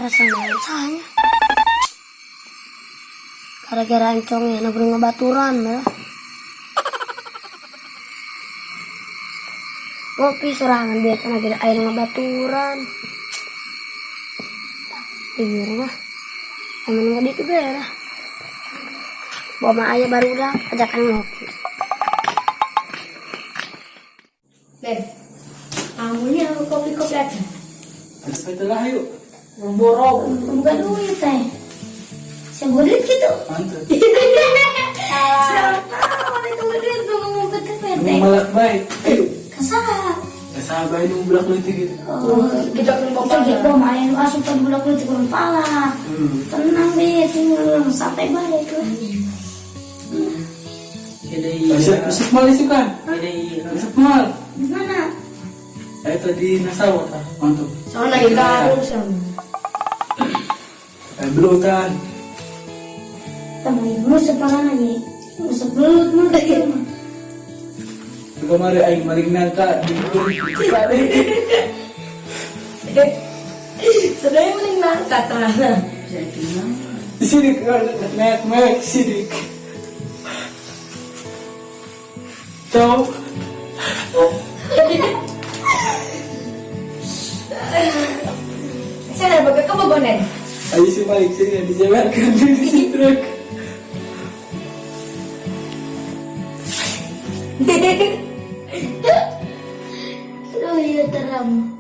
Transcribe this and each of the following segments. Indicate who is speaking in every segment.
Speaker 1: Rasa sahanya. Gara-gara encongnya nabur ngebaturan ya. Ngopi sorangan biasa lagi air ngebaturan. Iya mah. Emang nggak itu beres. Bawa ayah baru udah ajakan ngopi.
Speaker 2: Ben, kamunya kopi-kopi aja.
Speaker 3: Ada lah yuk.
Speaker 2: Borong.
Speaker 1: Bukan duit teh. Saya duit gitu.
Speaker 3: Mantap.
Speaker 1: Siapa itu duit tuh ngumpet ke teh.
Speaker 3: Malak baik. Ayo.
Speaker 1: Kesal.
Speaker 3: Sabar ini belak leutik gitu.
Speaker 1: Oh,
Speaker 2: Kita kan
Speaker 1: kita gitu main asup ke budak leutik kepala. Tenang deh, tinggal santai baik lah.
Speaker 3: Besok besok mal itu kan? Besok mal.
Speaker 1: Gimana?
Speaker 3: Ayo tadi nasawa ta. Mantap.
Speaker 2: Soalnya lagi karung sama.
Speaker 3: Belutan.
Speaker 1: Teman ibu sepalan lagi. Musuk belut mah gitu mah.
Speaker 3: Kemarin aing maling nangka di
Speaker 2: Sudah yang mending nangka tanah.
Speaker 3: Sidik, mek mek sidik. Tahu?
Speaker 2: Saya ada bagai kebobonan.
Speaker 3: Ayo si Malik sini dijalankan di si truk.
Speaker 1: Aduh, iya teram.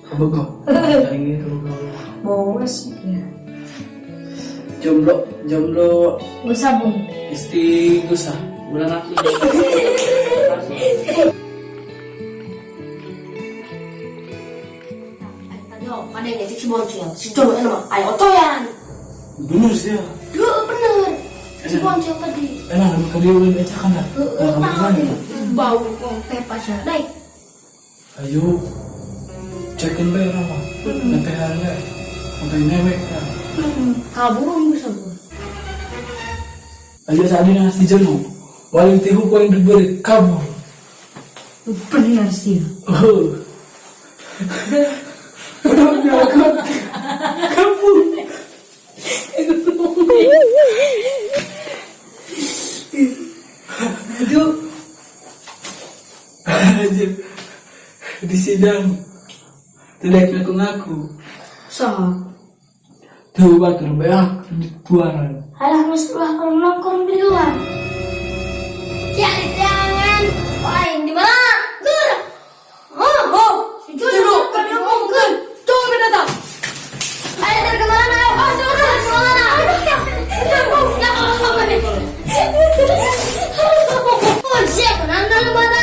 Speaker 3: Kabogo. Aing kabogo.
Speaker 2: Mau sih ya.
Speaker 3: Jomblo, jomblo
Speaker 2: Usah bung.
Speaker 3: isti gusah.
Speaker 4: Bulan aku.
Speaker 2: Ada yang si boncel, si jono enak, ayo otoyan.
Speaker 3: Bener sih ya.
Speaker 2: Duh, bener. Si boncel tadi.
Speaker 3: Enak, kali ulin aja kan lah.
Speaker 2: Bau kok tepas ya. Dai.
Speaker 3: Ayo, cekin bae nama. Nempehan bae. Sampai newek ya.
Speaker 2: Kabur bisa bu.
Speaker 3: Ayo saat ini si jono. Waling tihu kau yang diberi kabur.
Speaker 2: Bener sih.
Speaker 3: Oh. Udah kabur.
Speaker 2: Aduh.
Speaker 3: Anjir. Di sidang tidak ngaku-ngaku.
Speaker 2: So.
Speaker 3: Tuh batur beak di tuaran.
Speaker 1: Alah, masalah kalau nongkrong di luar. Ya, jangan. Aing di mana? Gur. Oh, oh, si Jono kan ngomongkeun.
Speaker 2: Coba datang.
Speaker 1: Ayo dari kemana? Oh, sudah dari kemana? Oh, siapa nanda lu mana?